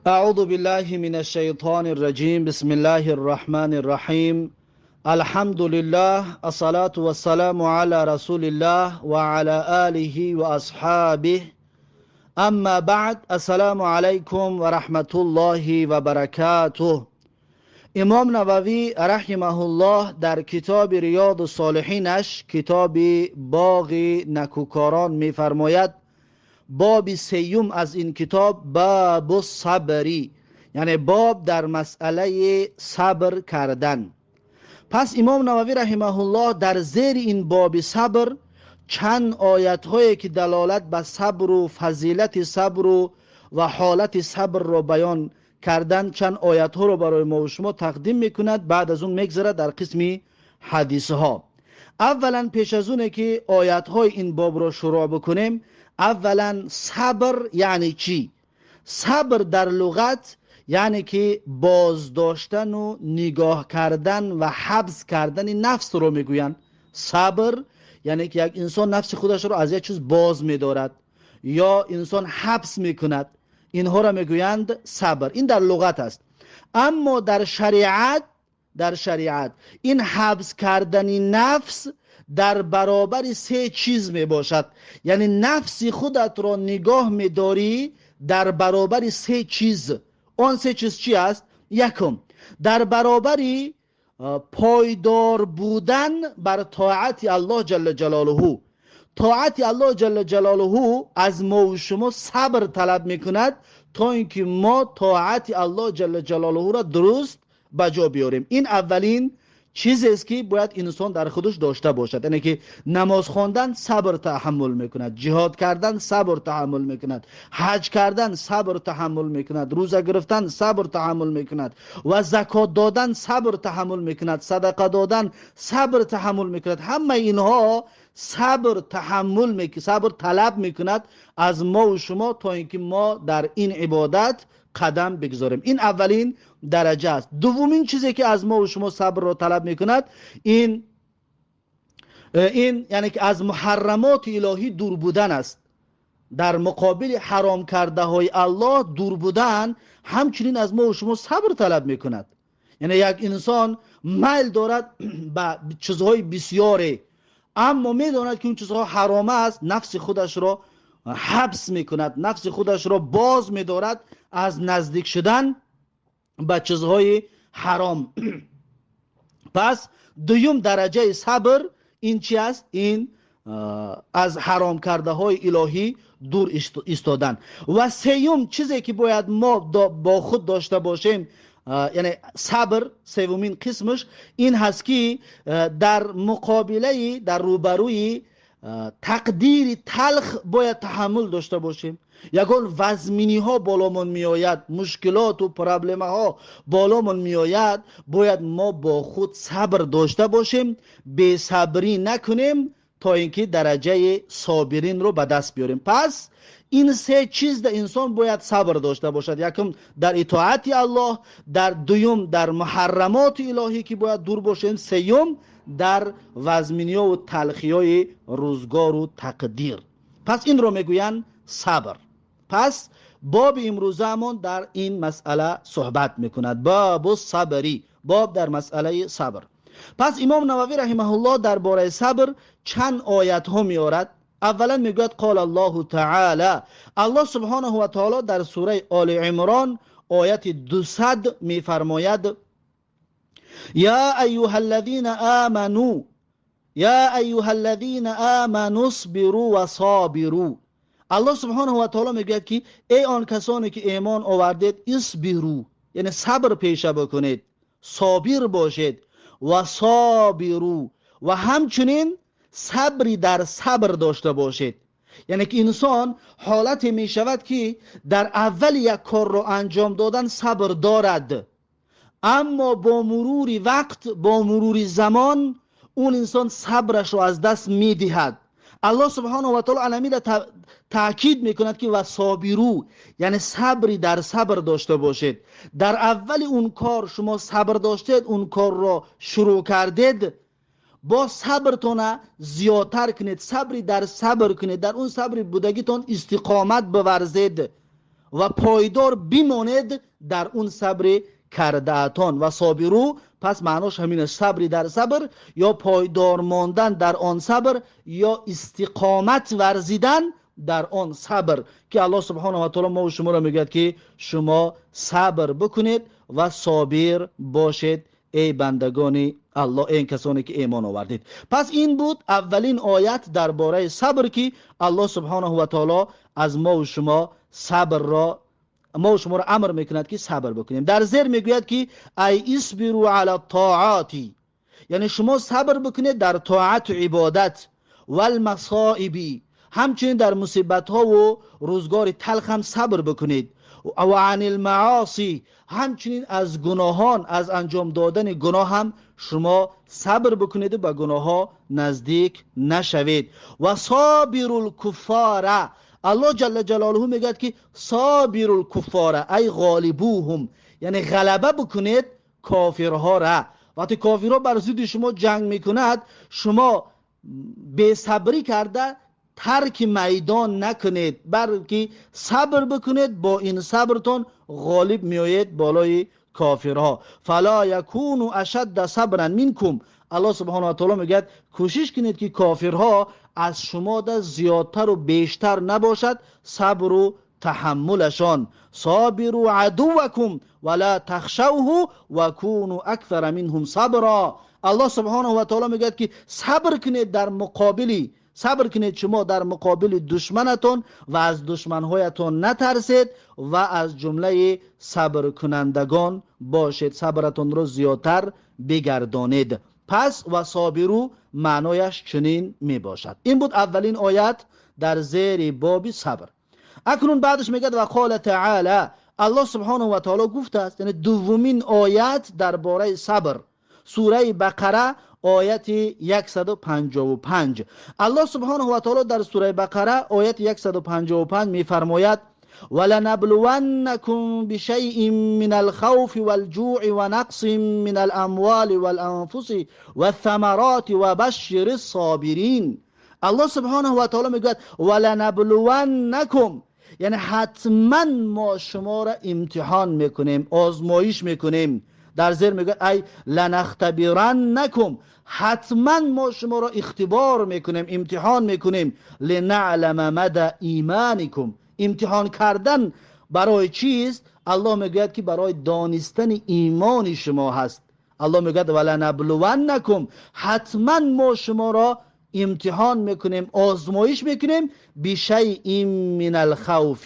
أعوذ بالله من الشيطان الرجيم. بسم الله الرحمن الرحيم. الحمد لله، الصلاة والسلام على رسول الله وعلى آله وأصحابه. أما بعد، السلام عليكم ورحمة الله وبركاته. امام نووی رحمه الله در کتاب ریاض الصالحینش، کتاب باغ نکوکاران، میفرماید باب سیوم از این کتاب باب الصبری، یعنی باب در مسئله صبر کردن. پس امام نووی رحمه الله در زیر این باب صبر چند آیت هایی که دلالت به صبر و فضیلت صبر و حالت صبر را بیان کردن، چند آیت ها رو برای ما و شما تقدیم میکند. بعد از اون میگذره در قسم حدیث ها. اولا پیش از اونه که آیت های این باب را شروع بکنیم، اولا صبر یعنی چی؟ صبر در لغت یعنی که بازداشتن و نگاه کردن و حبس کردن نفس رو میگویند. صبر یعنی که یک انسان نفس خودش رو از یک چیز باز میدارد یا انسان حبس میکند، اینها را میگویند صبر. این در لغت است. اما در شریعت این حبس کردن نفس در برابر سه چیز می باشد. یعنی نفس خودت را نگاه می داری در برابر سه چیز. آن سه چیز چی است؟ یکم، در برابر پایدار بودن بر طاعت الله جل جلاله. طاعت الله جل جلاله از ما و شما صبر طلب میکند تا اینکه ما طاعت الله جل جلاله را درست به جا بیاریم. این اولین چیزی است که باید انسان در خودش داشته باشد. یعنی که نماز خواندن صبر تحمل میکند، جهاد کردن صبر تحمل میکند، حج کردن صبر تحمل میکند، روزه گرفتن صبر تحمل میکند و زکات دادن صبر تحمل میکند، صدقه دادن صبر تحمل میکند. همه اینها صبر تحمل میکند، صبر طلب میکند از ما و شما تا اینکه ما در این عبادت قدم بگذاریم. این اولین درجه است. دومین چیزی که از ما و شما صبر را طلب میکند این یعنی که از محرمات الهی دور بودن است. در مقابل حرام کرده های الله دور بودن همچنین از ما و شما صبر طلب میکند. یعنی یک انسان میل دارد به چیزهای بسیاری، اما میداند که اون چیزها حرام است، نفس خودش را حبس میکند، نفس خودش را باز میدارد از نزدیک شدن به چیزهای حرام. پس دوم درجه صبر این چی است؟ این از حرام کرده های الهی دور ایستادن. و سیوم چیزی که باید ما با خود داشته باشیم، یعنی صبر سومین قسمش این هست که در مقابله، در روبروی تقدیر تلخ باید تحمل داشته باشیم. یگان وزمینی ها بالامون میآید، مشکلات و پرابلم ها بالامون میآید، باید ما با خود صبر داشته باشیم، بی صبری نکنیم تا اینکه درجه صابرین رو به دست بیاریم. پس این سه چیز در انسان باید صبر داشته باشد. یکم در اطاعت الله، در دوم در محرمات الهی که باید دور باشیم، سیوم در وزمینی و تلخی های روزگار و تقدیر. پس این رو میگویند صبر. پس باب امروزمون در این مسئله صحبت میکند، باب الصبری، باب در مسئله صبر. پس امام نووی رحمه الله درباره صبر چند آیت ها میارد. اولا میگوید قال الله تعالی، الله سبحانه و تعالی در سوره آل عمران آیت 200 میفرماید: یا ایها الذین آمنوا، یا ایها الذین آمنوا اصبروا وصابروا. الله سبحانه و تعالی میگوید که ای آن کسانی که ایمان آوردید، اصبروا، یعنی صبر پیشه بکنید، صابر باشید، و صابروا، و همچنین صبری در صبر داشته باشید. یعنی که انسان حالت می شود که در اول یک کار رو انجام دادن صبر دارد، اما با مرور وقت، با مرور زمان، اون انسان صبرش رو از دست می دهد. الله سبحانه و تعالی عالمی را تاکید میکند که و صابروا، یعنی صبری در صبر داشته باشید. در اول اون کار شما صبر داشتید، اون کار را شروع کردید، با صبرتون زیادتر کنید، صبری در صبر کنید، در اون صبر بودگیتون استقامت بورزید. و پایدار بمانید در اون صبر کرده‌تان. و صابرو پس معناش همین است، صبری در صبر یا پایدار ماندن در آن صبر یا استقامت ورزیدن در آن صبر، که الله سبحانه و تعالی ما و شما را میگوید که شما صبر بکنید و صابر باشید ای بندگان الله، ای کسانی که ایمان آوردید. پس این بود اولین آیت درباره صبر که الله سبحانه و تعالی از ما و شما صبر را، ما و شما را امر میکند که صبر بکنیم. در زیر میگوید که ای اصبروا علی الطاعات، یعنی شما صبر بکنید در طاعت و عبادت، والمصائب، همچنین در مصیبت ها و روزگار تلخ هم صبر بکنید، و عن المعاصی، همچنین از گناهان، از انجام دادن گناه هم شما صبر بکنید و به گناه ها نزدیک نشوید. و صابر الکفار، الله جل جلاله میگه که صابر الکفار ای غالبوهم، یعنی غلبه بکنید کافرها را. وقتی کافرها بر ضد شما جنگ میکند، شما بی صبری کرده ترک میدان نکنید، بلکه صبر بکنید، با این صبرتون غالب میآید بالای کافرها. فلا یکونوا اشد صبرا منکم، الله سبحانه و تعالی میگه کوشش کنید که کافرها از شما ده زیادتر و بیشتر نباشد صبر و تحملشان. صابروا عدوکم ولا تخشوه وکونوا اکثر منهم صبرا. الله سبحانه و تعالی میگه که صبر کنید در مقابلی، صبر کنید شما در مقابل دشمنتون و از دشمنهایتون نترسید و از جمله صبر کنندگان باشید، صبرتون رو زیادتر بگردانید. پس و صابرو معنایش چنین می باشد. این بود اولین آیت در زیر باب صبر. اکنون بعدش میگه و قال تعالی، الله سبحانه و تعالی گفته است، یعنی دومین آیت درباره صبر، سوره بقره آیت 155. الله سبحانه و تعالی در سوره بقره آیت 155 میفرماید ولنبلونکم بشیء من الخوف والجوع ونقص من الاموال والانفس والثمرات وبشر الصابرین. الله سبحانه و تعالی میگوید ولنبلونکم، یعنی حتما ما شما را امتحان میکنیم، آزمایش میکنیم. در زیر میگه ای لنختبرنکم، حتما ما شما را اختبار میکنیم، امتحان میکنیم. لنعلم مدى ایمانکم، امتحان کردن برای چیست؟ الله میگوید که برای دانستن ایمان شما هست. الله میگوید ولنبلونکم، حتما ما شما را امتحان میکنیم، آزمایش میکنیم. بشیء من الخوف،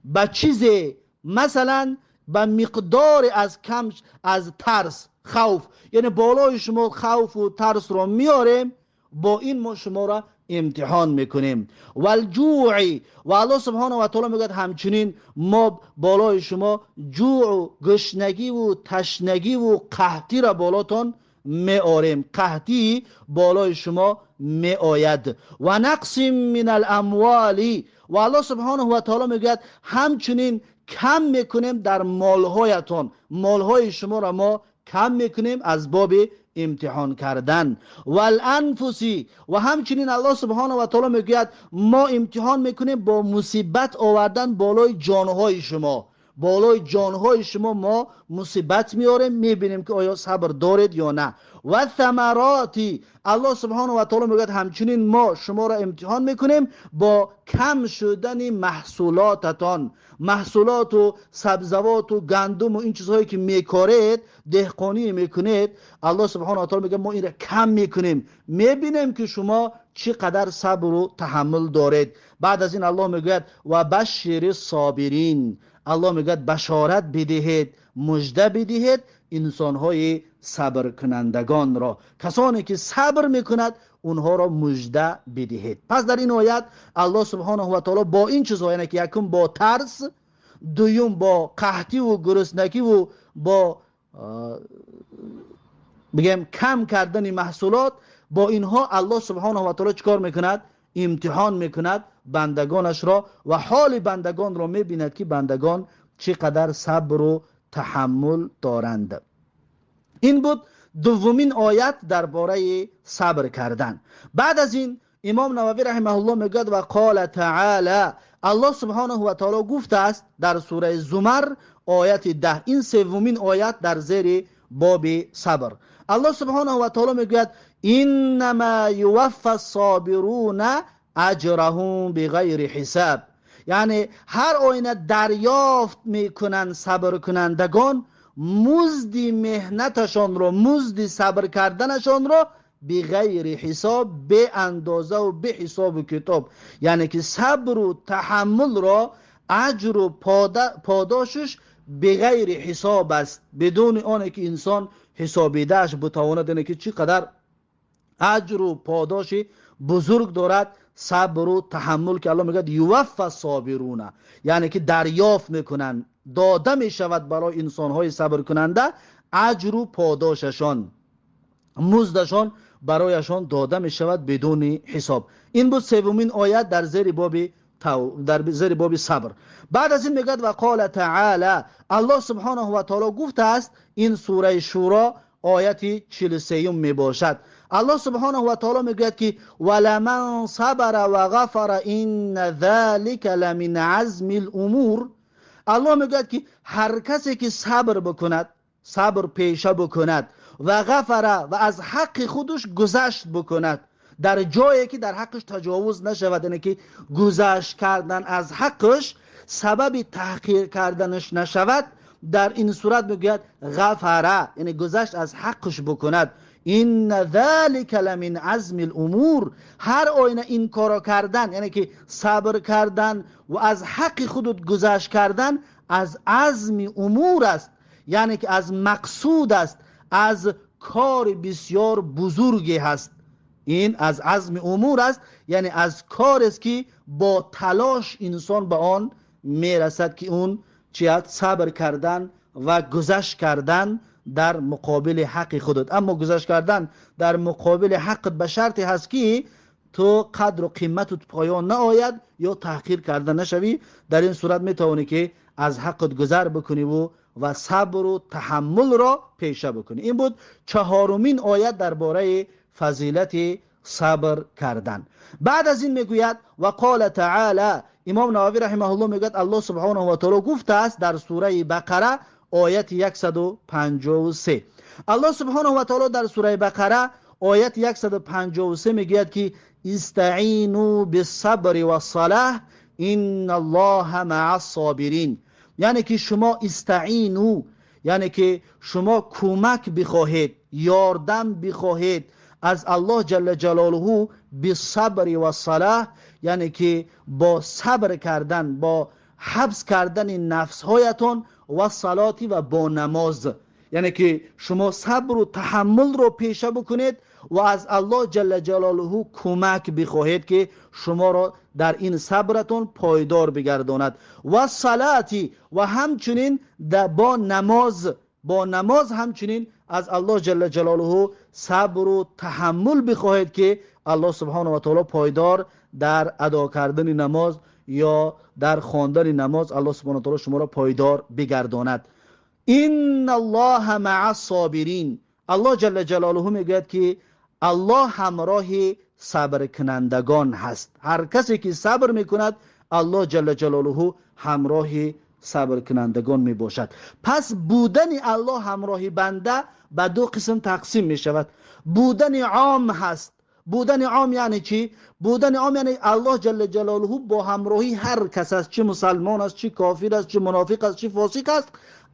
به چیزی، مثلا به مقدار از کم از ترس، خوف، یعنی بالای شما خوف و ترس رو میاریم، با این ما شما را امتحان میکنیم. والجوع، و الله سبحانه و تعالی میگه همچنین ما بالای شما جوع و گشنگی و تشنگی و قحطی را بالاتون میاریم، قحطی بالای شما میآید. و نقص من الاموال، و الله سبحانه و تعالی میگه همچنین کم میکنیم در مالهایتان، مالهای شما را ما کم میکنیم از باب امتحان کردن. والانفسی، و همچنین الله سبحانه و تعالی میگوید ما امتحان میکنیم با مصیبت آوردن بالای جانهای شما، بالای جانهای شما ما مصیبت میاریم، میبینیم که آیا صبر دارید یا نه. و ثمراتی، الله سبحانه و تعالی میگوید همچنین ما شما را امتحان میکنیم با کم شدن محصولاتتان، محصولات و سبزوات و گندم و این چیزهایی که میکارید، دهقانی میکنید، الله سبحانه و تعالی میگه ما این را کم میکنیم، میبینیم که شما چقدر صبر و تحمل دارید. بعد از این الله میگوید و بشر الصابرین، الله میگوید بشارت بدهید، مژده بدهید انسانهای صبر کنندگان را، کسانی که صبر میکند اونها را مژده بدهید. پس در این آیت الله سبحانه و تعالی با این چیزها، یعنی که یکم با ترس، دوم با قحطی و گرسنگی و با بگم کم کردن محصولات، با اینها الله سبحانه و تعالی چیکار میکند؟ امتحان میکند بندگانش را و حال بندگان را میبیند که بندگان چقدر صبر و تحمل دارند. این بود دومین آیت درباره صبر کردن. بعد از این امام نووی رحمه الله میگوید و قال تعالی، Аллоҳ субҳонаҳу ва таоло гуфтааст дар сураи Зумар ояти 10, ин севумин оят дар зери боби сабр. Аллоҳ субҳонаҳу ва таоло мегӯяд: иннама юваффа собируна аҷраҳум биғайри ҳисаб. Яъне ҳар оина дарёфт мекунанд сабркунандагон музди меҳнаташонро, музди сабр карданашонро биғайри ҳисоб, беандоза ва беҳисобу китоб. Яъне ки сабру таҳаммулро аҷру подошаш биғайри ҳисоб аст, бидуни оне ки инсон ҳисобидааш бутавонад, яъне ки чӣ қадар аҷру подоши бузург дорад сабру таҳаммул, ки Аллоҳ мегӯяд юваффа собируна, яъне ки дарёфт мекунанд, дода мешавад барои инсонҳои сабркунанда аҷру подошашон, муздашон барояшон дода мешавад бидуни ҳисоб. Ин буд севумин оят дар зери боби сабр. Баъд аз ин мегӯяд ва қола таъала, Аллоҳ субҳонаҳу ва таоло гуфтааст, ин сураи Шуро ояти 43 мебошад. Аллоҳ субҳонаҳу ва таоло мегӯяд ки валаман сабара ва ғафара инна залика ламин азмил умур. Аллоҳ мегӯяд ки ҳар касе ки сабр бикунад, сабр пеша бикунад ва ғафара ва аз ҳаққи худаш гузашт бикунад, дар ҷое ки дар ҳаққаш таҷовуз нашавад, яъне ки гузашт кардан аз ҳаққаш сабаби таҳқир карданаш нашавад, дар ин сурат мегӯяд ғафара, яъне гузашт аз ҳаққаш бикунад. Инна залика ламин азмил умур. Ҳар оина ин коро кардан, яъне ки сабр кардан ва аз ҳаққи худут гузашт кардан аз азми умур аст, яъне ки аз мақсуд аст, аз кори бисёр бузурге ҳаст. Ин аз азми умур аст, яъне аз корест ки бо талош инсон ба он мерасад, ки он чи аст? Сабр кардан ва гузашт кардан дар муқобили ҳаққи худат. Аммо гузашт кардан дар муқобили ҳаққат ба шарте ҳаст ки ту қадру қиматат поён наояд ё таҳқир карда нашавӣ. Дар ин сурат метавонӣ ки аз ҳаққат гузар бикунӣ ва сабру таҳаммулро пеша бикунӣ. Ин буд чаҳорумин оят дар бораи фазилати сабр кардан. Баъд аз ин мегӯяд ва қола таъала, имом Нававӣ раҳимаҳуллоҳ мегӯяд Аллоҳ субҳонаҳу ва таоло гуфтааст дар сураи Бақара ояти 153. Аллоҳ субҳонаҳу ва таоло дар сураи Бақара ояти 153 мегӯяд ки истаъину биссабри вассалаҳ инналлоҳа маъассобирин. Яъне ки шумо истаъину, яъне ки шумо кӯмак бихоҳед, ёрдам бихоҳед аз Аллоҳ ҷалла ҷалолуҳу биссабри вассалаҳ, яъне ки бо сабр кардан, бо ҳабс кардани нафсҳоятон ва салоти ва бо намоз, яъне ки шумо сабру таҳаммулро пеша бикунед ва аз Аллоҳ ҷалла ҷалолуҳу кӯмак бихоҳед ки шуморо дар ин сабратон пойдор бигардонад. Ва салати ва ҳамчунин бо намоз ҳамчунин аз Аллоҳ ҷалла ҷалолуҳу сабру таҳаммул бихоҳед ки Аллоҳ субҳонаҳу ва таоло пойдор дар адо кардани намоз ё дар хондани намоз Аллоҳ субҳонаҳу ва таоло шуморо пойдор бигардонад. Инналлоҳа маъассобирин. Аллоҳ ҷалла ҷалолуҳу мегӯяд ки Аллоҳ ҳамроҳи сабркунандагон ҳаст. Ҳар касе ки сабр мекунад, Аллоҳ ҷалла ҷалолуҳу ҳамроҳи сабркунандагон мебошад. Пас будани Аллоҳ ҳамроҳи банда ба ду қисм тақсим мешавад. Будани ом ҳаст. Будани ом яъне чӣ? Будани ом яъне Аллоҳ ҷалла ҷалолуҳу бо ҳамроҳи ҳар кас аст, чӣ мусалмон аст, чӣ кофир аст, чӣ мунофиқ аст, чӣ фосиқ аст,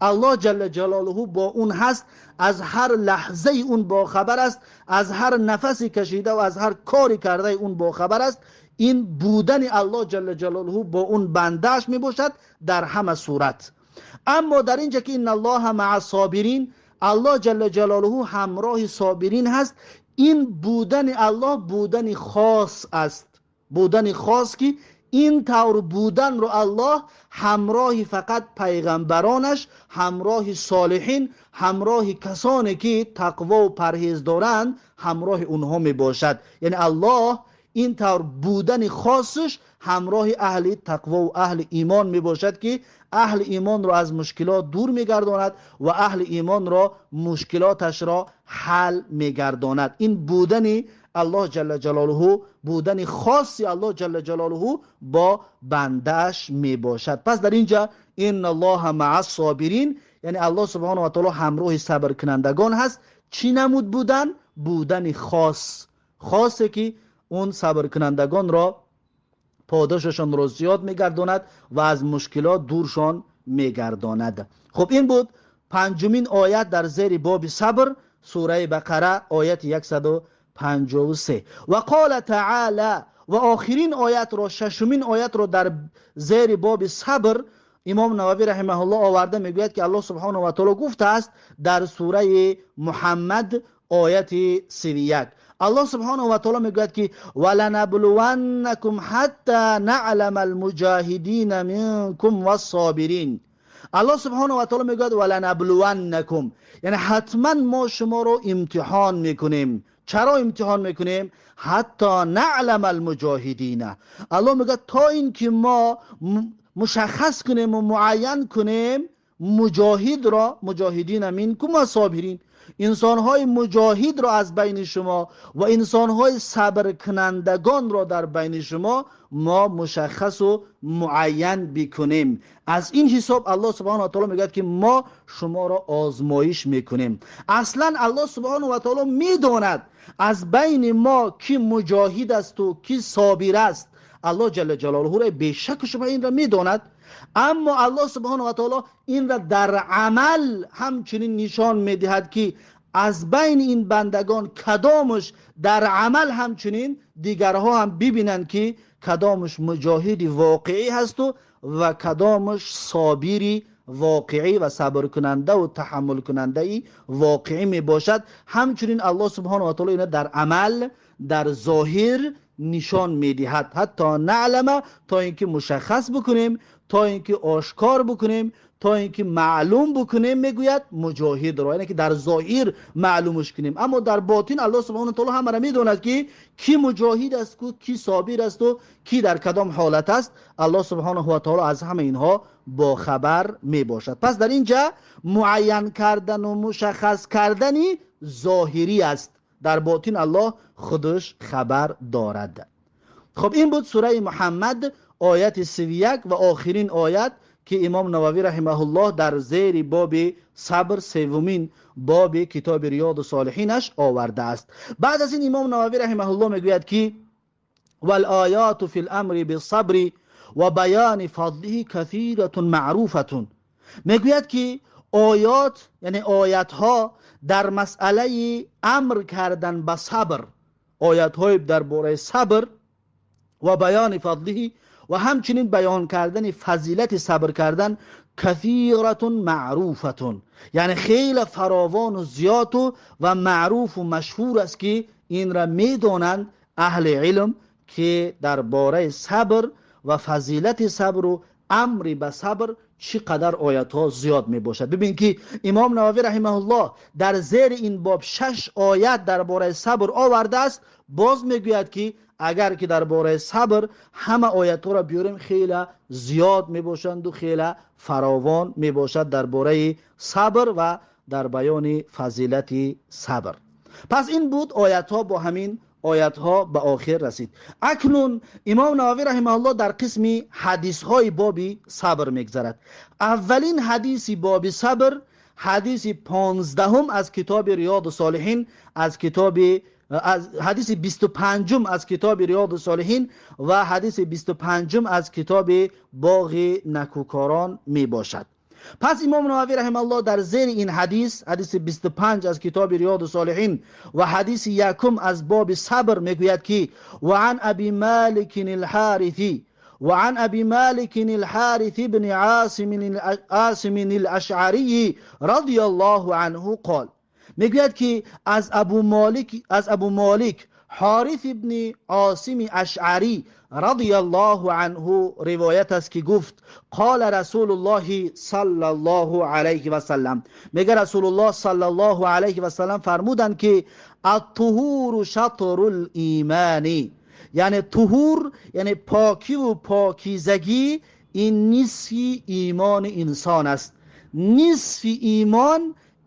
Аллоҳ ҷалла ҷалолуҳу бо он ҳаст, аз ҳар лаҳзаи он бохабар аст, аз ҳар нафаси кашида ва аз ҳар кори кардаи он бохабар аст. Ин будани Аллоҳ ҷалла ҷалолуҳу бо он бандааш мебошад дар ҳама сурат. Аммо дар инҷа ки инналлоҳа маъассобирин, Аллоҳ ҷалла ҷалолуҳу ҳамроҳи собирин ҳаст, ин будани Аллоҳ будани хос аст. Будани хос ки ин тавр буданро Аллоҳ ҳамроҳи фақат пайғамбаронаш, ҳамроҳи солиҳин, ҳамроҳи касоне ки тақво ва парҳез доранд, ҳамроҳи онҳо мебошад. Яъне Аллоҳ ин тавр будани хосаш ҳамроҳи аҳли тақво ва аҳли имон мебошад ки аҳли имонро аз мушкилот дур мегардонад ва аҳли имонро мушкилоташро ҳал мегардонад. Ин будани Аллоҳ ҷалла ҷалолуҳу, будани хоси Аллоҳ ҷалла ҷалолуҳу бо бандааш мебошад. Пас дар инҷа инналлоҳа маъас-собирин, яъне Аллоҳ субҳонаҳу ва таъоло ҳамроҳи сабркунандагон ҳаст. Чӣ намуд будан? Будани хос, хосе ки он сабркунандагонро подошашонро зиёд мегардонад ва аз мушкилот дуршон мегардонад. Хуб, ин буд панҷумин оят дар зери боби сабр, сураи Бақара, ояти 153. Ва қола таъола, ва охирин оятро, шашумин оятро дар зери боби сабр имом Нававӣ раҳимаҳуллоҳ оварда мегӯяд ки Аллоҳ субҳонаҳу ва таъоло гуфтааст дар сураи Муҳаммад, ояти 31. Аллоҳ субҳонаҳу ва таъоло мегӯяд ки валанаблуваннакум ҳатта наъламал муҷоҳидина минкум вассобирин. Аллоҳ субҳонаҳу ва таъоло мегӯяд валанаблуваннакум, яъне ҳатман мо шуморо имтиҳон мекунем. Чаро имтиҳон мекунем? Ҳатто наъламал муҷоҳидина. Аллоҳ мегӯяд то инки мо мушаххас кунем ва муайян кунем муҷоҳидро, муҷоҳидина минкум вассобирин, инсонҳои муҷоҳидро аз байни шумо ва инсонҳои сабркунандагонро дар байни шумо мо мушаххасу муайян бикунем. Аз ин ҳисоб Аллоҳ субҳонаҳу ва таъоло мегӯяд ки мо шуморо озмоиш мекунем. Аслан Аллоҳ субҳонаҳу ва таъоло медонад аз байни мо ки муҷоҳид аст ва ки собир аст. Аллоҳ ҷалла ҷалолуҳу бешаку шубҳа инро медонад, аммо Аллоҳ субҳонаҳу ва таъоло инро дар амал ҳамчунин нишон медиҳад ки аз байни ин бандагон кадомаш дар амал ҳамчунин дигарҳо ҳам бибинанд ки кадомаш муҷоҳиди воқеӣ ҳасту ва кадомаш собири воқеӣ ва сабркунанда ва таҳаммулкунандаи воқеӣ мебошад. Ҳамчунин Аллоҳ субҳонаҳу ва таъоло инро дар амал, дар зоҳир нишон медиҳад. Ҳатто наълама, то инки мушаххас бикунем, то инки ошкор бикунем, то инки маълум бикунем, мегӯяд муҷоҳидро, яъне ки дар зоҳир маълумаш кунем. Аммо дар ботин Аллоҳ субҳонаҳу ва таъоло ҳамаро медонад ки ки муҷоҳид аст, ки собир аст ва ки дар кадом ҳолат аст. Аллоҳ субҳонаҳу ва таъоло аз ҳама инҳо бохабар мебошад. Пас дар инҷа муайян кардан ва мушаххас кардани зоҳирӣ аст, дар ботин Аллоҳ худаш хабар дорад. Хуб, ин буд сураи Муҳаммад, ояти 31 ва охирин оят ки имом Нававӣ раҳимаҳуллоҳ дар зери боби сабр, севумин боби китоби Риёду Солиҳинаш овардааст. Баъд аз ин имом Нававӣ раҳимаҳуллоҳ мегӯяд ки вал-ояту фил-амри бис-сабри ва баёни фазлиҳи касиратун маъруфатун. Мегӯяд ки оят, яъне оятҳо дар масъалаи амр кардан ба сабр, оятҳои дар бораи сабр ва баёни фазлиҳи ва ҳамчунин баён кардани фазилати сабр кардан касиратун маъруфатун, яъне хеле фаровону зиёду ва маъруфу машҳур аст ки инра медонанд аҳли илм ки дар бораи сабр ва фазилати сабру амри ба сабр чӣ қадар оятҳо зиёд мебошад. Бибин ки имом Нававӣ раҳимаҳуллоҳ дар зери ин боб 6 оят дар бораи сабр овардааст. Боз мегӯяд ки агар ки дар бораи сабр ҳама оятҳоро биёрем хеле зиёд мебошанду хеле фаровон мебошад дар бораи сабр ва дар баёни фазилати сабр. Пас ин буд оятҳо, бо ҳамин оятҳо ба охир расид. Акнун имом Нававӣ раҳимаҳуллоҳ дар қисми ҳадисҳои боби сабр мегзарад. Аввалин ҳадиси боби сабр ҳадиси 15 аз китоби Риёду Солиҳин, аз китоби аз ҳадиси 25 аз китоби Риёду Солиҳин ва ҳадиси 25 аз китоби Боғи накӯкорон мебошад. Пас имом Нававӣ раҳимаҳуллоҳ дар зери ин ҳадис, ҳадиси 25 аз китоби Риёду Солиҳин ва ҳадиси 1 аз боби сабр мегӯяд ки ва ан аби маликин алҳорисӣ ва ан аби маликин алҳорис ибни асим алашъарӣ радияллоҳу анҳу қол, мегӯяд ки аз Абу Молик Ҳорис ибни Осими Ашъарӣ радияллоҳу анҳу ривоят аст ки гуфт қола Расулуллоҳи саллаллоҳу алайҳи васаллам, мега Расулуллоҳ саллаллоҳу алайҳи васаллам фармуданд ки ат-туҳуру шатрул имани, яъне туҳур, яъне покиву покизагӣ, ин нисфи имони инсон аст. Нисфи имон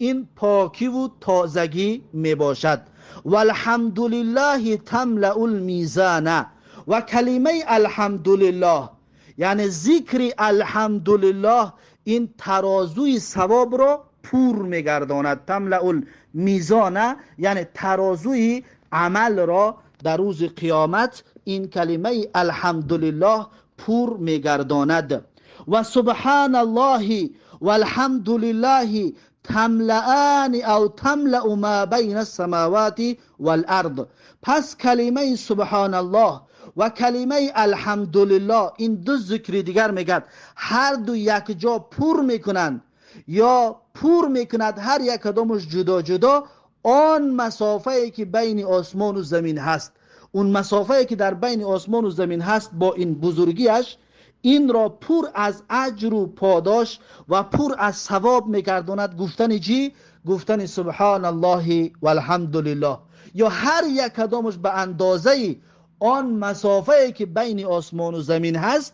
ин покиву тозагӣ мебошад. و الحمد لله تملأ الميزان. و کلمه الحمدلله، یعنی ذکر الحمدلله، این ترازوی ثواب را پر میگرداند. تملأ المیزان یعنی ترازوی عمل را در روز قیامت این کلمه الحمدلله پر میگرداند. و سبحان الله والحمد لله تملأان او تملأ ما بین السماوات والارض. پس کلمه سبحان الله و کلمه الحمدلله، این دو ذکر دیگر میگد، هر دو یک جا پر میکنند یا پر میکند هر یک کدامش جدا جدا آن مسافه که بین آسمان و زمین هست، اون مسافه که در بین آسمان و زمین هست با این بزرگیش، این را پر از اجر و پاداش و پر از ثواب میگرداند. گفتن چی؟ گفتن سبحان الله والحمدلله، یا هر یک کدامش به اندازه آن مسافه که بین آسمان و زمین هست،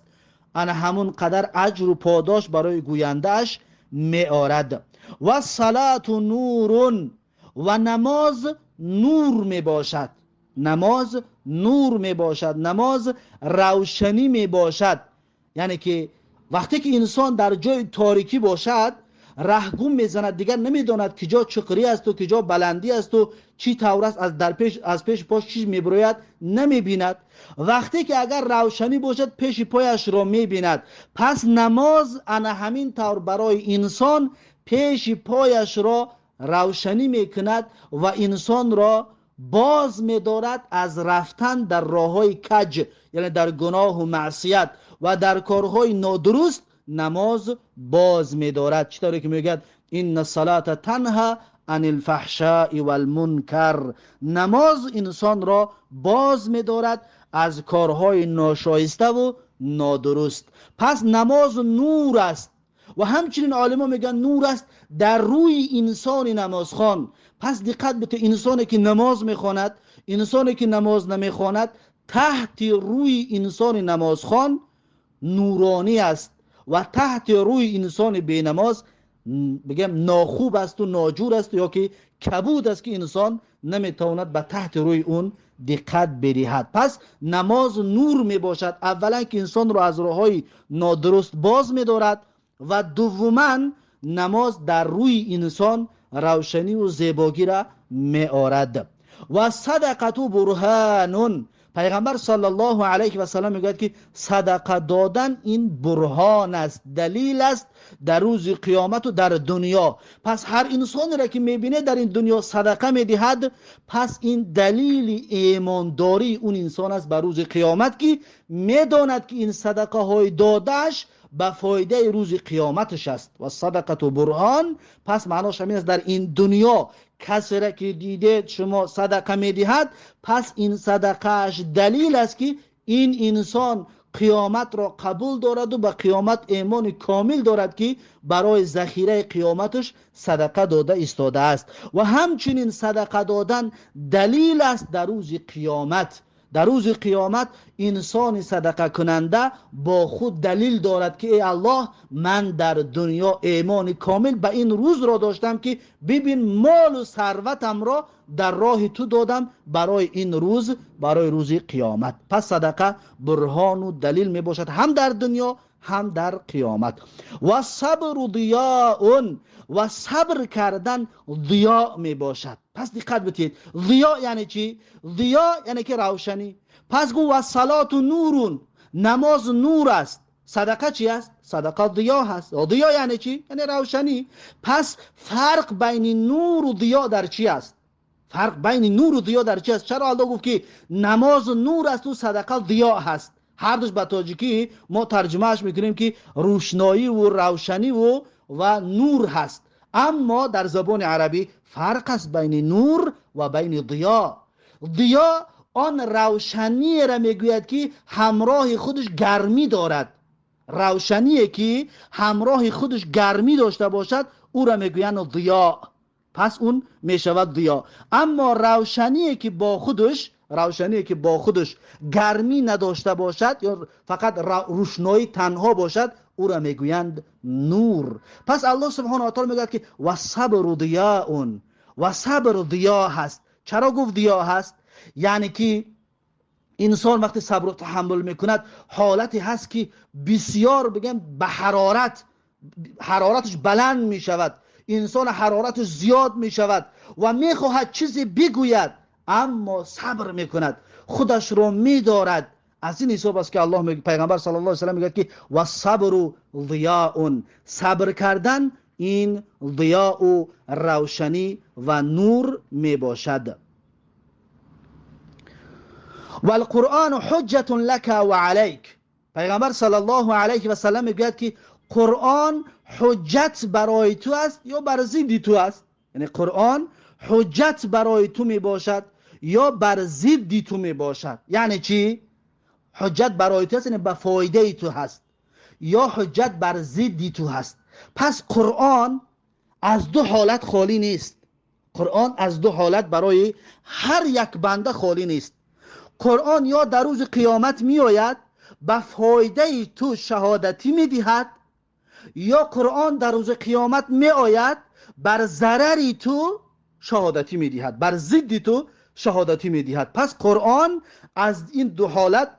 انا همون قدر اجر و پاداش برای گویندهش میآرد. و صلات نور، و نماز نور میباشد. نماز نور میباشد، نماز روشنی میباشد. یعنی که وقتی که انسان در جای تاریکی باشد، ره گم میزند، دیگر نمیداند کجا چقری است و کجا بلندی است و چی طور است، از در پیش، از پیش پاش چیز میبروید نمیبیند. وقتی که اگر روشنی باشد پیش پایش را میبیند. پس نماز انا همین طور برای انسان پیش پایش را روشنی میکند و انسان را باز میدارد از رفتن در راههای کج، یعنی در گناه و معصیت و در کارهای نادرست نماز باز میدارد. چطوری که میگد ان الصلاة تنها عن الفحشاء والمنکر، نماز انسان را باز میدارد از کارهای ناشایسته و نادرست. پس نماز نور است و همچنین عالما میگن نور است در روی انسان نمازخوان. پس دقت بده، انسانی که نماز میخواند، انسانی که نماز نمیخواند، تحت روی انسان نمازخوان نورانی است و تحت روی انسان بی نماز بگم ناخوب است و ناجور است یا که کبود است که انسان نمیتواند به تحت روی اون دقت بدهد. پس نماز نور میباشد، اولا که انسان را از راههای نادرست باز میدارد و دوما نماز در روی انسان روشنی و زیبایی را میآورد. و صدقه برهان، پیغمبر صلی الله علیه و سلم میگوید که صدقه دادن این برهان است، دلیل است در روز قیامت و در دنیا. پس هر انسانی را که میبینه در این دنیا صدقه میدهد، پس این دلیل ایمانداری اون انسان است بر روز قیامت که میداند که این صدقه های دادهش به فایده روز قیامتش است. و صدقه برهان، پس معناش همین است در این دنیا کسی را که دیده شما صدقه میدهد، پس این صدقهش دلیل است که این انسان قیامت را قبول دارد و به قیامت ایمان کامل دارد که برای ذخیره قیامتش صدقه داده ایستاده است. و همچنین صدقه دادن دلیل است در روز قیامت. در روز قیامت انسان صدقه کننده با خود دلیل دارد که ای الله، من در دنیا ایمان کامل به این روز را داشتم که ببین مال و ثروتم را در راه تو دادم برای این روز، برای روز قیامت. پس صدقه برهان و دلیل می باشد هم در دنیا هم در قیامت. و صبر ضیاء، و صبر کردن ضیاء می باشد. پس دقت بتید، ضیاء یعنی چی؟ ضیاء یعنی که روشنی. پس گو و صلات نورون، نماز نور است. صدقه چی است؟ صدقه ضیاء هست. ضیاء یعنی چی؟ یعنی روشنی. پس فرق بین نور و ضیاء در چی است؟ فرق بین نور و ضیاء در چی است؟ چرا الله گفت که نماز نور است و صدقه ضیاء هست؟ هر دوش به تاجیکی ما ترجمهش میکنیم که روشنایی و روشنی و نور هست، اما در زبان عربی فرق است بین نور و بین ضیاء. ضیاء آن روشنی را میگوید که همراه خودش گرمی دارد، روشنی که همراه خودش گرمی داشته باشد او را میگویند ضیاء، پس اون میشود ضیاء. اما روشنی که با خودش، روشنی که با خودش گرمی نداشته باشد یا فقط روشنایی تنها باشد او را میگویند نور. پس الله سبحانه و تعالی میگوید که و صبر ضیاء، و صبر ضیاء هست. چرا گفت ضیا هست؟ یعنی که انسان وقتی صبر و تحمل میکند حالتی هست که بسیار بگم به حرارتش بلند میشود، انسان حرارتش زیاد میشود و میخواهد چیزی بگوید اما صبر میکند، خودش رو میدارد. از این حساب است که الله پیغمبر صلی الله علیه و سلم میگه که و صبر ضیاء، صبر کردن این ضیاء و روشنی و نور میباشد. والقرآن حجة لك و علیک، پیغمبر صلی الله علیه و سلم میگوید که قرآن حجت برای تو است یا بر ضد تو است. یعنی قرآن حجت برای تو میباشد یا بر ضد تو میباشد. یعنی چی؟ حجت برای تو است یعنی به فایده تو هست، یا حجت بر ضد تو هست. پس قرآن از دو حالت خالی نیست. قرآن از دو حالت برای هر یک بنده خالی نیست. قرآن یا در روز قیامت می آید به فایده تو شهادتی می دهد، یا قرآن در روز قیامت می آید بر ضرر تو شهادتی می دهد، بر ضد تو شهادتی می دهد. پس قرآن از این دو حالت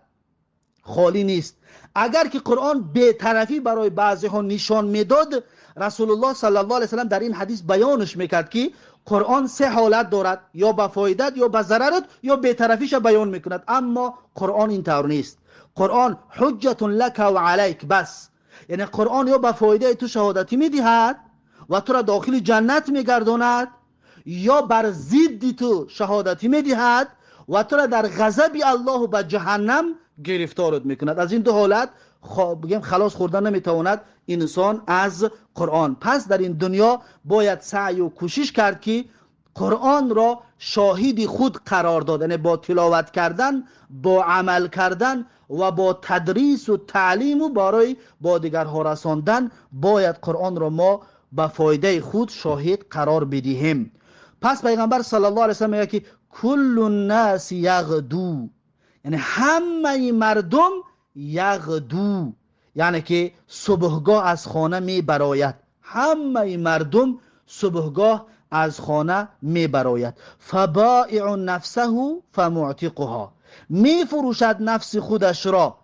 خالی نیست. اگر که قرآن بی‌طرفی برای بعضی ها نشان میداد، رسول الله صلی الله علیه و سلم در این حدیث بیانش میکرد که قرآن سه حالت دارد، یا به فایدت یا به ضررت یا بی‌طرفیش بیان میکند. اما قرآن اینطور نیست. قرآن حجت لک و علیک، بس. یعنی قرآن یا به فایده تو شهادتی میدهد و تو را داخل جنت میگرداند، یا بر ضد تو شهادتی میدهد و تو را در غضب الله و به جهنم گرفتارت میکند. از این دو حالت بگیم خلاص خوردن نمیتواند انسان از قرآن. پس در این دنیا باید سعی و کوشش کرد که قرآن را شاهد خود قرار داد، یعنی با تلاوت کردن، با عمل کردن و با تدریس و تعلیم و برای با دیگرها رساندن باید قرآن را ما به فایده خود شاهد قرار بدهیم. پس پیغمبر صلی الله علیه و سلم میگه که کل الناس یغدو، یعنی همه مردم یغدو، یعنی که صبحگاه از خانه می براید. همه مردم صبحگاه از خانه می براید. فبائع نفسه فمعتقها، می فروشد نفس خودش را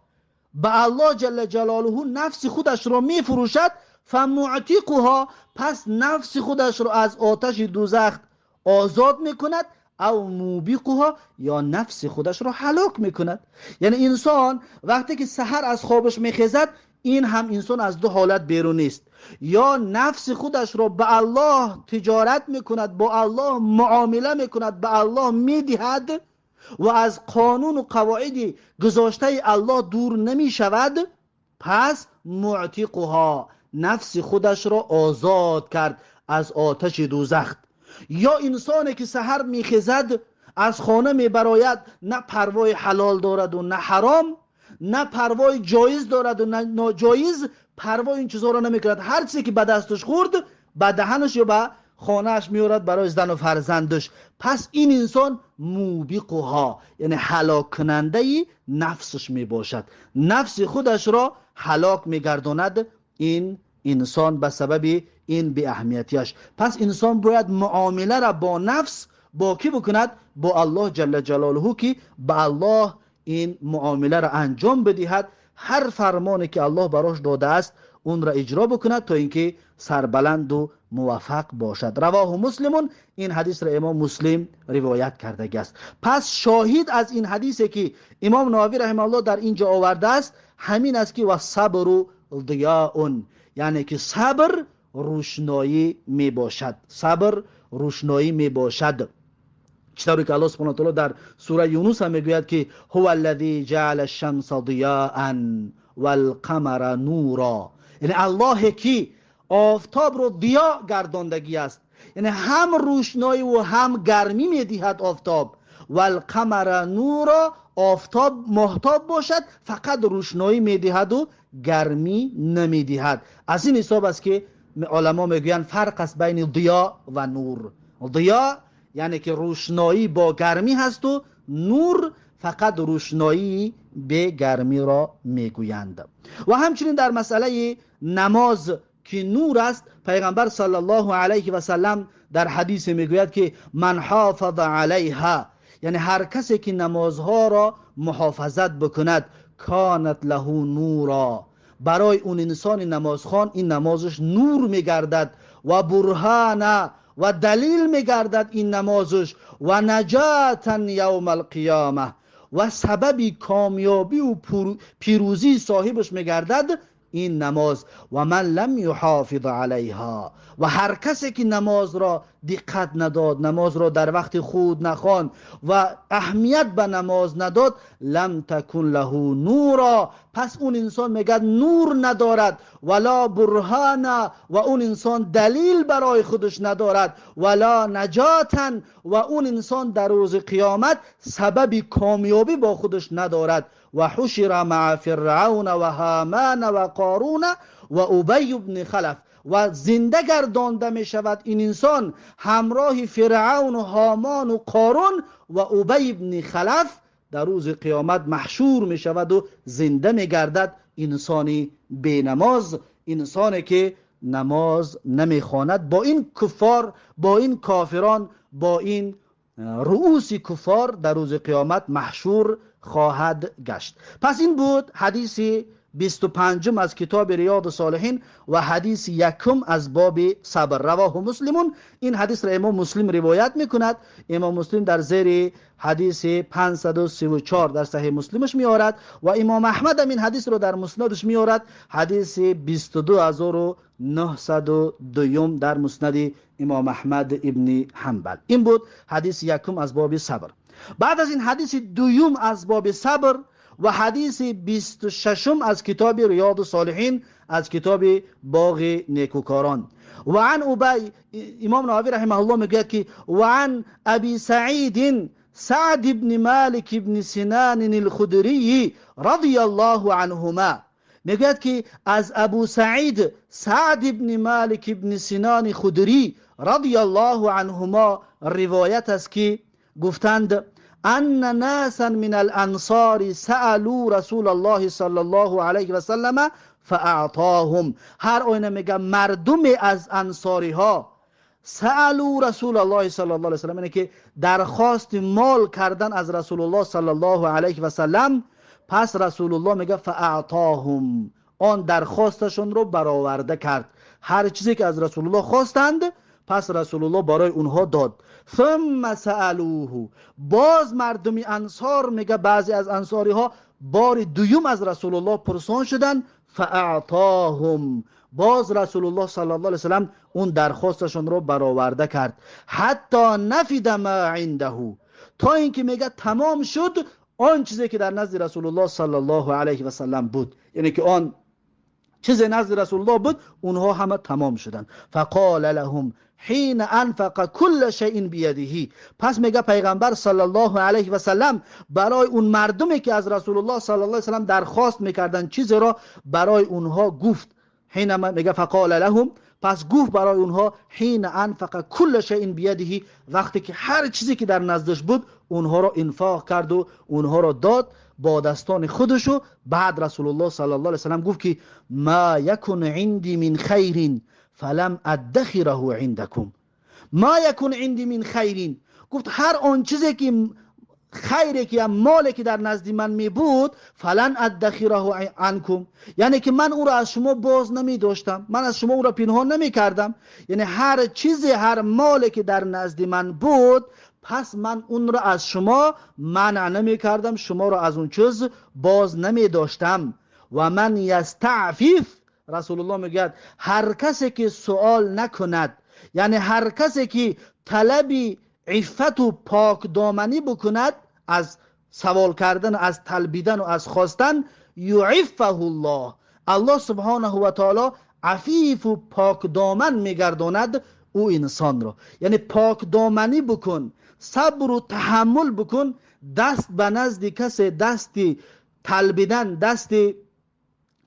به الله جل جلاله، نفس خودش را می فروشد. فمعتقها، پس نفس خودش را از آتش دوزخ آزاد می کند. او موبقها، یا نفس خودش را هلاک میکند. یعنی انسان وقتی که سحر از خوابش میخیزد، این هم انسان از دو حالت بیرون نیست، یا نفس خودش را به الله تجارت میکند، با الله معامله میکند، به الله میدهد و از قانون و قواعد گذاشته الله دور نمیشود، پس معتقها، نفس خودش را آزاد کرد از آتش دوزخ. یا انسانی که سحر میخیزد از خانه میبراید، نه پروای حلال دارد و نه حرام، نه پروای جایز دارد و نه ناجایز، پروای این چیزها را نمیکند. هر چیزی که به دستش خورد به دهنش یا به خانهش میورد برای زن و فرزندش. پس این انسان موبقها، یعنی هلاک کننده نفسش میباشد، نفس خودش را هلاک میگرداند این انسان به سبب این بی اهمیتیش. پس انسان باید معامله را با نفس با کی بکند؟ با الله جل جلاله، که به الله این معامله را انجام بدهد، هر فرمانی که الله براش داده است اون را اجرا بکند تا اینکه سربلند و موفق باشد. رواه مسلمون، این حدیث را امام مسلم روایت کرده است. پس شاهد از این حدیثی که امام نووی رحمه الله در اینجا آورده است همین است که و صبر ضیاء، یعنی که صبر روشنایی می باشد. صبر روشنایی می باشد. چطوری که الله سبحانه و تعالی در سوره یونس هم میگوید که هو الذی جعل الشمس ضیاء والقمر نورا، یعنی الله که آفتاب رو ضیا گرداندگی است، یعنی هم روشنایی و هم گرمی میدهد آفتاب. والقمر نورا، آفتاب ماهتاب باشد فقط روشنایی میدهد و گرمی نمیدهد. از این حساب است که علما میگویند فرق است بین ضیا و نور. ضیا یعنی که روشنایی با گرمی هست و نور فقط روشنایی به گرمی را میگویند. و همچنین در مسئله نماز که نور است. پیغمبر صلی الله علیه و سلم در حدیث میگوید که من حافظ علیها، یعنی هر کسی که نمازها را محافظت بکند، کانت له نورا، برای اون انسان نمازخوان این نمازش نور میگردد و برهانه و دلیل میگردد این نمازش، و نجاتا یوم القیامه، و سبب کامیابی و پیروزی صاحبش میگردد این نماز. و من لم یحافظ علیها، و هر کسی که نماز را دقت نداد، نماز را در وقت خود نخواند و اهمیت به نماز نداد، لم تکن له نورا، پس اون انسان میگه نور ندارد، ولا برهانا، و اون انسان دلیل برای خودش ندارد، ولا نجاتا، و اون انسان در روز قیامت سبب کامیابی با خودش ندارد. و حشر مع فرعون و هامان و قارون و ابی بن خلف، و زنده گردانده می شود این انسان همراه فرعون و هامان و قارون و ابی بن خلف در روز قیامت محشور می شود و زنده می گردد. انسانی بی نماز، انسانی که نماز نمی خواند، با این کفار، با این کافران، با این رؤوس کفار در روز قیامت محشور خواهد گشت. پس این بود حدیث 25 از کتاب ریاض الصالحین و حدیث یکم از باب صبر. رواه مسلمون. این حدیث را امام مسلم روایت میکند. امام مسلم در زیر حدیث 534 در صحیح مسلمش میآورد و امام احمد هم این حدیث را در مسندش میآورد، حدیث 22902 در مسند امام احمد ابن حنبل. این بود حدیث یکم از باب صبر. بعد از این حدیث دوم از باب صبر و حدیث 26 از کتاب ریاض الصالحین، از کتاب باغ نیکوکاران. و عن ابی، امام نووی رحمه الله میگوید که و عن ابی سعید سعد بن مالک بن سنان الخدری رضی الله عنهما، میگوید که از ابو سعید سعد بن مالک بن سنان خدری رضی الله عنهما روایت است که گفتند ان ناسا من الانصار سألوا رسول الله صلی الله علیه و سلم فاعطاهم. هر آینه میگه مردم از انصاری ها سألوا رسول الله صلی الله علیه و سلم، یعنی که درخواست مال کردن از رسول الله صلی الله علیه و سلم. پس رسول الله میگه فاعطاهم، آن درخواستشون رو برآورده کرد. هر چیزی که از رسول الله خواستند پس رسول الله برای اونها داد. ثم سألوه، باز مردمی انصار میگه بعضی از انصاری ها بار دوم از رسول الله پرسان شدن، فاعطاهم، باز رسول الله صلی الله علیه وسلم اون درخواستشون رو برآورده کرد. حتی نفد ما عنده، تا اینکه میگه تمام شد آن چیزی که در نزد رسول الله صلی الله علیه و سلم بود، یعنی که آن چیز نزد رسول الله بود اونها همه تمام شدن. فقال لهم حین انفق كل شیء بیده، پس میگه پیغمبر صلی الله علیه و سلم برای اون مردمی که از رسول الله صلی الله علیه و سلم درخواست میکردن چیز را برای اونها گفت. حین میگه فقال لهم، پس گفت برای اونها حین انفق كل شیء بیده، وقتی که هر چیزی که در نزدش بود اونها را انفاق کرد و اونها را داد با دستان خودشو. بعد رسول الله صلی الله علیه و سلم گفت که ما یکن عندی من خیر فلم ادخره عندكم. ما یکن عندی من خیر، گفت هر آن چیزی که خیری که مالی که در نزد من می بود فلن ادخره عنکم، یعنی که من او را از شما باز نمی داشتم، من از شما او را پنهان نمی کردم. یعنی هر چیزی، هر مالی که در نزد من بود پس من اون را از شما منع نمی کردم، شما را از اون چیز باز نمی داشتم. و من یستعفف، رسول الله میگوید هر کسی که سوال نکند، یعنی هر کسی که طلب عفت و پاک دامنی بکند از سوال کردن، از طلبیدن و از خواستن، یعفه الله، الله سبحانه و تعالی عفیف و پاک دامن میگرداند او انسان را. یعنی پاک دامنی بکن، صبر و تحمل بکن، دست به نزد کسی، دست طلبیدن، دست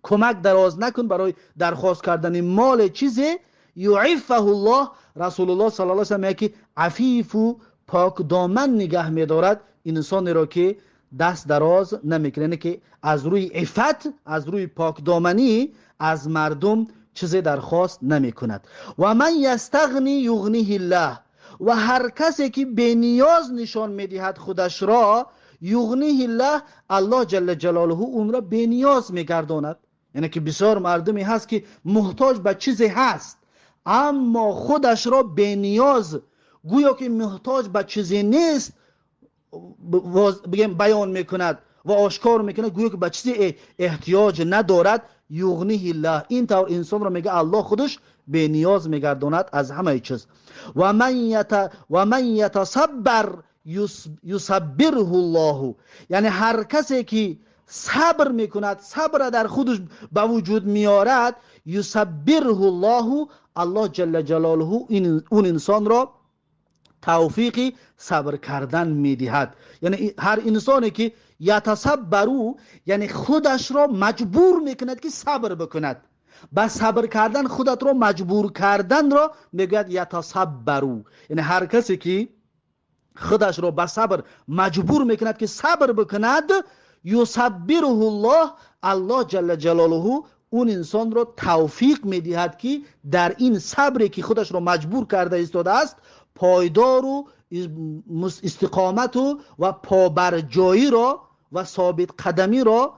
کمک دراز نکن برای درخواست کردن مال چیزی. یعفه الله، رسول الله صلی الله علیه و سلم میگه که عفیف و پاک دامن نگه میدارد انسانی را که دست دراز نمیکنه، یعنی که از روی عفت، از روی پاک دامنی از مردم چیزی درخواست نمی کند. و من یستغنی یغنیه الله، و هر کسی که به نیاز نشان میدهد خودش را، یغنیه الله، الله جل جلاله اون را به نیاز میگرداند. یعنی که بسیار مردمی هست که محتاج به چیزی هست، اما خودش را به نیاز، گویا که محتاج به چیزی نیست، بگیم بیان میکند و آشکار میکند، گویا که به چیزی احتیاج ندارد. یغنیه الله، این طور انسان را میگه الله خودش به نیاز میگرداند از همه چیز. و من یتصبر یصبره الله، یعنی هر کسی که صبر میکند، صبر در خودش به وجود میارد، یصبره الله، الله جل جلاله اون انسان را توفیق صبر کردن میدهد. یعنی هر انسانی که یتصبرو، یعنی خودش را مجبور میکند که صبر بکند، به صبر کردن خودت را مجبور کردن را میگوید یتصبرو. یعنی هر کسی که خودش را به صبر مجبور میکند که صبر بکند، یصبره الله، الله جل جلاله اون انسان را توفیق میدهد که در این صبری که خودش را مجبور کرده ایستاده است، پایدار و استقامت و پابرجایی را و ثابت قدمی را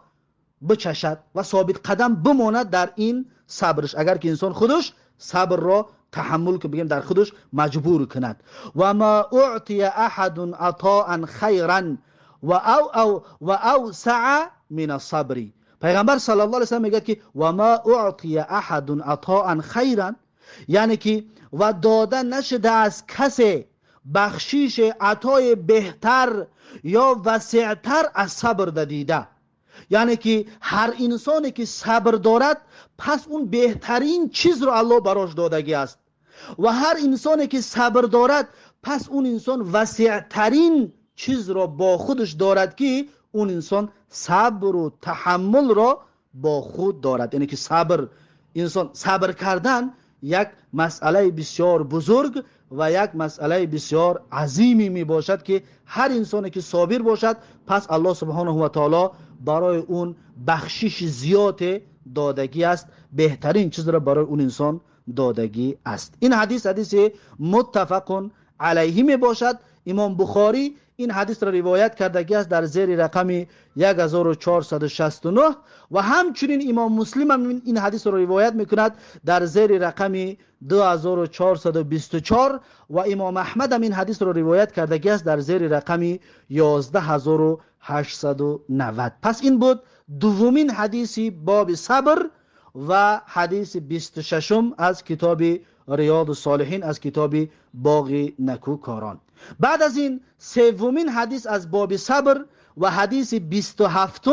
بچشد و ثابت قدم بماند در این صبرش. اگر که انسان خودش صبر را تحمل که بگیم در خودش مجبور کند. و ما اعطی احد عطاء خیرا و او و اوسع من الصبر. پیغمبر صلی الله علیه و سلم میگه که و ما اعطی احد عطاء خیرا، یعنی که و داده نشده از کسی بخشیش عطای بهتر یا وسیعتر از صبر دیده. یعنی که هر انسانی که صبر دارد، پس اون بهترین چیز رو الله براش دادگی است. و هر انسانی که صبر دارد، پس اون انسان وسیعترین چیز را با خودش دارد که اون انسان صبر و تحمل را با خود دارد. یعنی که صبر، انسان صبر کردن یک مسئله بسیار بزرگ و یک مسئله بسیار عظیمی می باشد که هر انسانی که صابر باشد، پس الله سبحانه و تعالی برای اون بخشش زیاد دادگی است، بهترین چیز را برای اون انسان دادگی است. این حدیث حدیث متفق علیه می باشد. امام بخاری این حدیث را روایت کردگی است در زیر رقم 1469 و همچنین امام مسلم هم این حدیث را روایت میکند در زیر رقم 2424 و امام احمد هم این حدیث را روایت کردگی است در زیر رقم 11890. پس این بود دومین حدیث باب صبر و حدیث 26 از کتاب ریاض الصالحین، از کتاب باغ نکوکاران. بعد از این سومین حدیث از باب صبر و حدیث 27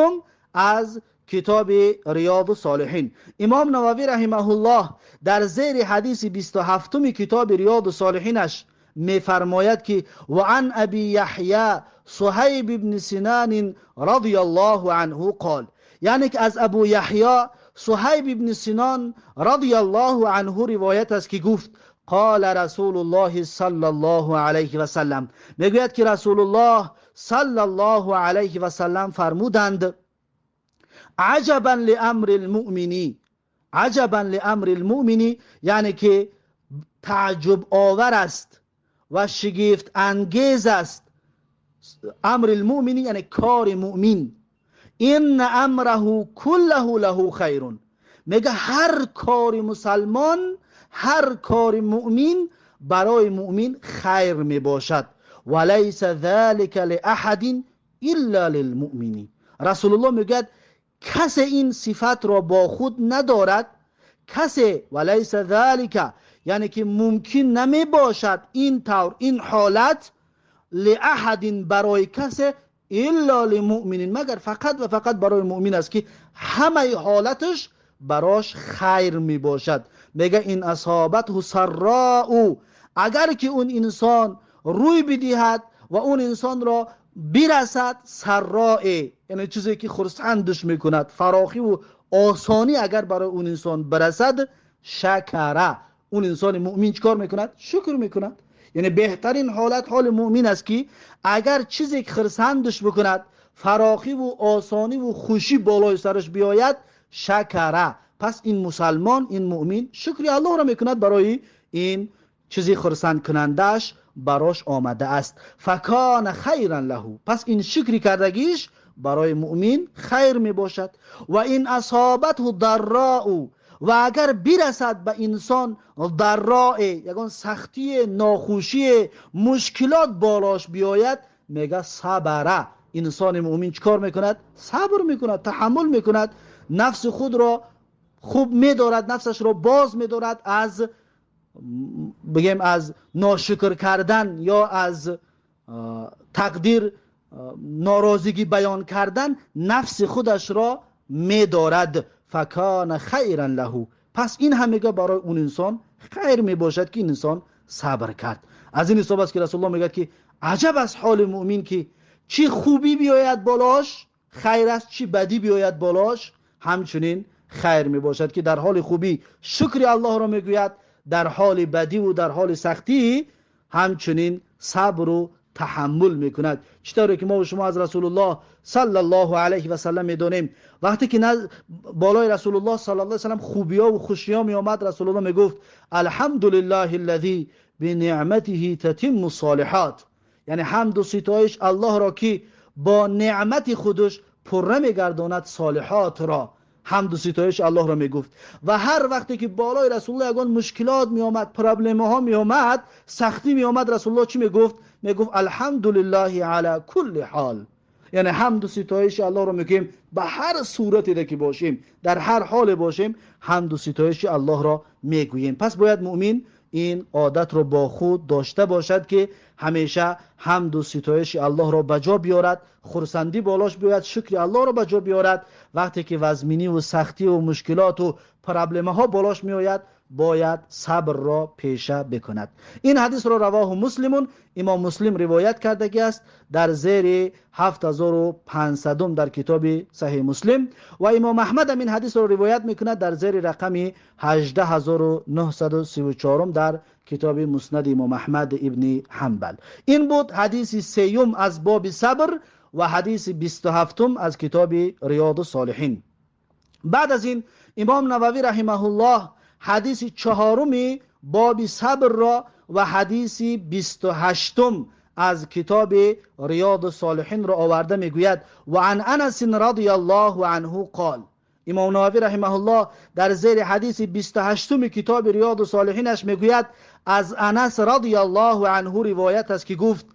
از کتاب ریاض الصالحین. امام نووی رحمه الله در زیر حدیث 27 کتاب ریاض الصالحینش میفرماید که و عن ابی یحیی صهیب بن سنان رضی الله عنه قال، یعنی که از ابو یحیی صهیب بن سنان رضی الله عنه روایت است که گفت قال رسول الله صلی الله علیه و سلم، میگوید که رسول الله صلی الله علیه و سلم فرمودند عجبا لامر المؤمنی، عجبا لامر المؤمنی، یعنی که تعجب آور است و شگفت انگیز است. امر المؤمنی یعنی کار مؤمن، ان امره كله له خیر، میگه هر کار مسلمان، هر کار مؤمن برای مؤمن خیر می باشد. ولیس ذلك لأحد الا للمؤمن. رسول الله میگه کسی این صفت را با خود ندارد، کسی ولیس ذلك یعنی که ممکن نمی باشد این طور این حالت لأحد برای کسی الا للمؤمن، مگر فقط و فقط برای مؤمن است که همه حالتش براش خیر می باشد. میگه این اصابته سراء، اگر که اون انسان روی بدهد و اون انسان را برسد سراء، یعنی چیزی که خرسندش میکند، فراخی و آسانی اگر برای اون انسان برسد، شکره، اون انسان مؤمن چکار میکند؟ شکر میکند. یعنی بهترین حالت حال مؤمن است که اگر چیزی که خرسندش بکند، فراخی و آسانی و خوشی بالای سرش بیاید، شکره، Пас ин мусалмон, ин муъмин шукри Аллоҳро мекунад барои ин чизи хурсандкунандааш барош омада аст. Факана хайран лаҳу, пас ин шукри кардагиш барои муъмин хайр мебошад. Ва ин асобатҳу дарроу, ва агар бирасад ба инсон дарроe, ягон сахтие, нохушие, мушкилот болош биёяд, мега сабара. Инсони муъмин чӣ кор мекунад? Сабр мекунад, таҳаммул мекунад, нафси худро хуб медорад, нафсашро боз медорад аз, бигем, аз ношукр кардан ё аз тақдир норозигӣ баён кардан, нафси худашро медорад. Факана хайран лаҳу, пас ин ҳам мега барои он инсон хайр мебошад, ки ин инсон сабр кард. Аз ин ҳисоб аст, ки Расулуллоҳ мегӯяд, ки аҷаб аст ҳоли муъмин, ки чӣ хубӣ биёяд болош хайр аст, чӣ бадӣ биёяд болош ҳамчунин хайр мебошад, ки дар ҳоли хубӣ шукри Аллоҳро мегӯяд, дар ҳоли бадӣ ва дар ҳоли сахтӣ ҳамчунин сабру таҳаммул мекунад. Чӣ тавре ки мо ва шумо аз Расулуллоҳ саллаллоҳу алайҳи васаллам медонем, вақте ки болои Расулуллоҳ саллаллоҳу алайҳи васаллам хубиҳо ва хушиҳо меомад, Расулуллоҳ мегуфт: алҳамдулиллаҳи аллазӣ бинеъматиҳи татимму солиҳот, яъне ҳамду ситоиш Аллоҳро, ки бо неъмати худаш пурра мегардонад солиҳотро. Ҳамду ситоиш Аллоҳро мегуфт. Ва ҳар вақте ки болои Расулуллоҳ ягон мушкилот меомад, проблемаҳо меомад, сахтӣ меомад, Расулуллоҳ чӣ мегуфт? Мегуфт: алҳамдулиллаҳи ала кулли ҳол, яъне ҳамду ситоиши Аллоҳро мегӯем ба ҳар сурате ки бошем, дар ҳар ҳоле бошем, ҳамду ситоиши Аллоҳро мегӯем. Пас бояд муъмин ин одатро бо худ дошта бошад, ки ҳамеша ҳамду ситоиши Аллоҳро ба ҷо биёрад, хурсандӣ болош биёяд, шукри Аллоҳро ба ҷо биёрад. Вақте ки вазминӣ ва сахтӣ ва мушкилоту проблемаҳо болош меояд, бояд сабрро пеша бикунад. Ин ҳадисро равоҳу Муслимун, имом Муслим ривоят кардагӣ аст дар зери 7500 дар китоби Саҳеҳи Муслим, ва имом Аҳмад ҳам ин ҳадисро ривоят мекунад дар зери рақами 18934 дар китоби Муснади имом Аҳмад ибни Ҳанбал. Ин буд ҳадиси сеюм аз боби сабр ва ҳадиси 27 аз китоби Риёду Солиҳин. Баъд аз ин имом Нававӣ раҳимаҳуллоҳ ҳадиси чаҳоруми боби сабрро ва ҳадиси 28 аз китоби Риёду Солиҳинро оварда мегӯяд: ва ан Анасин радияллоҳу анҳу қол. Имом Нававӣ раҳимаҳуллоҳ дар зери ҳадиси 28-уми китоби Риёду Солиҳинаш мегӯяд: аз Анас радияллоҳу анҳу ривоят аст, ки гуфт: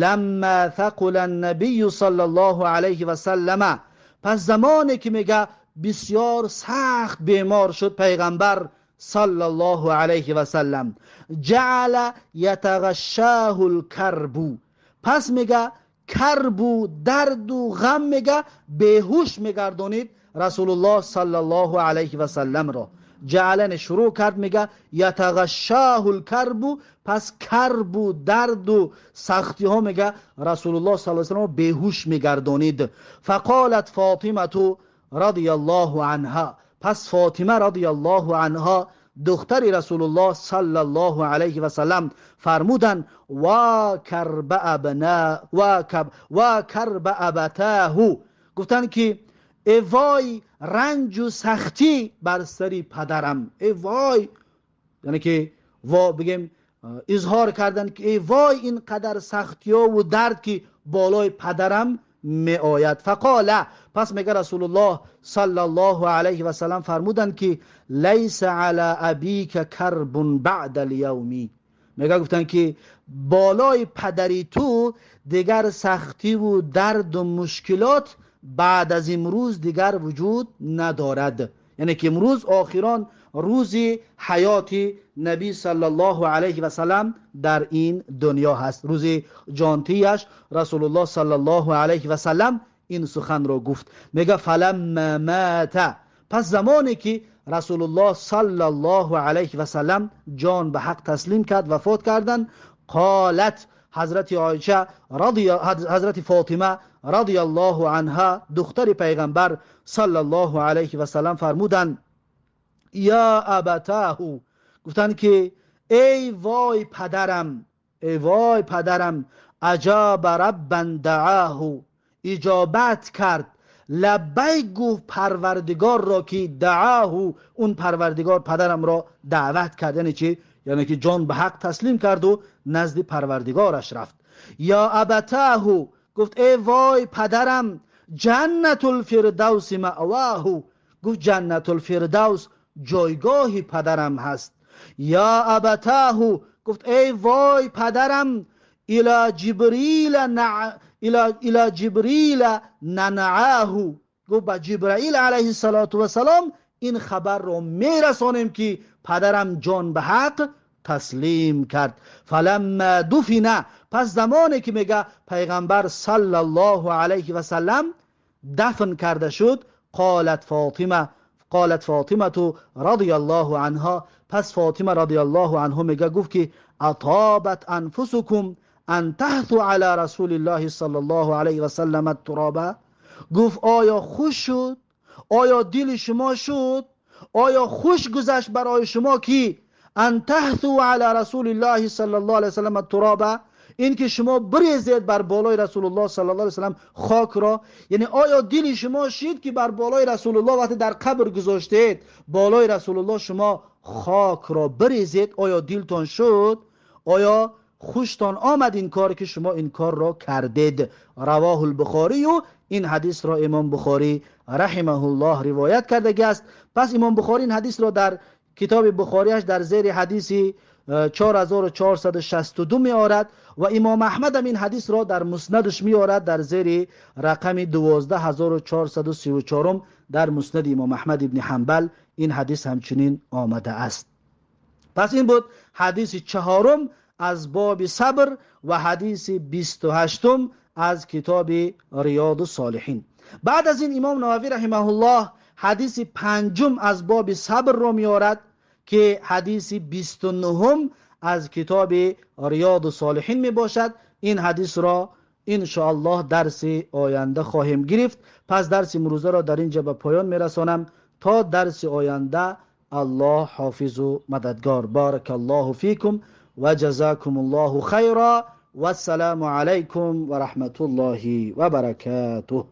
ламма thақула аннабию саллаллоҳу алайҳи васаллама, пас замоне ки мега бисёр сахт бемор шуд пайғамбар саллаллоҳу алайҳи васаллам, ҷаъала ятағашшоҳу лкарбу, пас мега карбу дарду ғам мега беҳуш мегардонид Расулуллоҳ саллаллоҳу алайҳи васалламро. Ҷаълане шурӯъ кард, мега ятағашшоҳу лкарбу, пас карбу дарду сахтиҳо мега Расулуллоҳ саллаллоҳу алайҳи васалламро беҳуш мегардонид. Фақолат Фотимату радияллоҳу анҳа, пас Фотима радияллоҳу анҳа, духтари Расулуллоҳ саллаллоҳу алайҳи васаллам фармуданд: ва карба абна ва карба абатаҳу, гуфтанд ки э вой, ранҷу сахтӣ бар сари падарам, э вой, яъне ки во бигем изҳор карданд, ки э вой, ин қадар сахтиёву дард ки болои падарам меояд. Фақола, пас мега Расулуллоҳ саллаллоҳу алайҳи васаллам фармуданд, ки лайса ала абика карбун баъда лявми, мега гуфтанд, ки болои падари ту дигар сахтиву дарду мушкилот баъд аз имрӯз дигар вуҷуд надорад, яъне ки имрӯз охирон рӯзи ҳаёти набӣ саллаллоҳу алайҳи васаллам дар ин дунё ҳаст, рӯзи ҷонтияш Расулуллоҳ саллаллоҳу алайҳи васаллам ин суханро гуфт. Мега фаламма мата, пас замоне ки Расулуллоҳ саллаллоҳу алайҳи васаллам ҷон ба ҳақ таслим кард, вафот карданд, қолат, ҳазрати Оиша, ҳазрати Фотима радияллоҳу анҳа, духтари пайғамбар саллаллоҳу алайҳи васаллам фармуданд: я абатаҳу, гуфтанд ки эй вой падарам, эй вой падарам, аҷаба раббан даъаҳу, иҷобат кард. لبیک گفت پروردگار را که دعاه، اون پروردگار پدرم را دعوت کرد. یعنی چی؟ یعنی که جان به حق تسلیم کرد و نزد پروردگارش رفت. یا ابتاه، گفت ای وای پدرم، جنت الفردوس مأواه، گفت جنت الفردوس جایگاه پدرم هست. یا ابتاه، گفت ای وای پدرم، الى جبریل ننعاه، گفت به جبرائیل علیه السلام این خبر رو میرسانیم که پدرم جان به حق تسلیم کرد. فلما دفن، پس زمانی که میگه پیغمبر صلی الله علیه و سلم دفن کرده شد، قالت فاطمه رضی الله عنها، پس فاطمه رضی الله عنها میگه گفت که اطابت انفسکم ان تحثوا علی رسول الله صلی الله علیه و سلم التراب، گفت آیا خوش شد؟ آیا دل شما شد؟ آیا خوش گذشت برای شما که ان تحثوا علی رسول الله صلی الله علیه و سلم التراب، این که شما بریزید بر بالای رسول الله صلی الله علیه و سلم خاک را؟ یعنی آیا دل شما شید که بر بالای رسول الله وقتی در قبر گذاشتید بالای رسول الله شما خاک را بریزید؟ آیا دلتان شد؟ آیا خوشتان آمد این کار که شما این کار را کردید؟ رواه البخاری، و این حدیث را امام بخاری رحمه الله روایت کرده است. پس امام بخاری این حدیث را در کتاب بخاریش در زیر حدیث 4462 می آورد و امام احمد هم این حدیث را در مسندش می آورد در زیر رقم 12434 در مسند امام احمد ابن حنبل این حدیث همچنین آمده است. پس این بود حدیث چهارم از باب صبر و حدیث 28 از کتاب ریاض الصالحین. بعد از این امام نووی رحمه الله حدیث پنجم از باب صبر را می آورد که حدیث 29 از کتاب ریاض الصالحین می باشد. این حدیث را ان شاء الله درس آینده خواهیم گرفت. پس درس امروزه را در اینجا به پایان می رسانم. تا درس آینده الله حافظ و مددگار. بارک الله فیکم و جزاکم الله خیرا و السلام علیکم و رحمت الله و برکاته.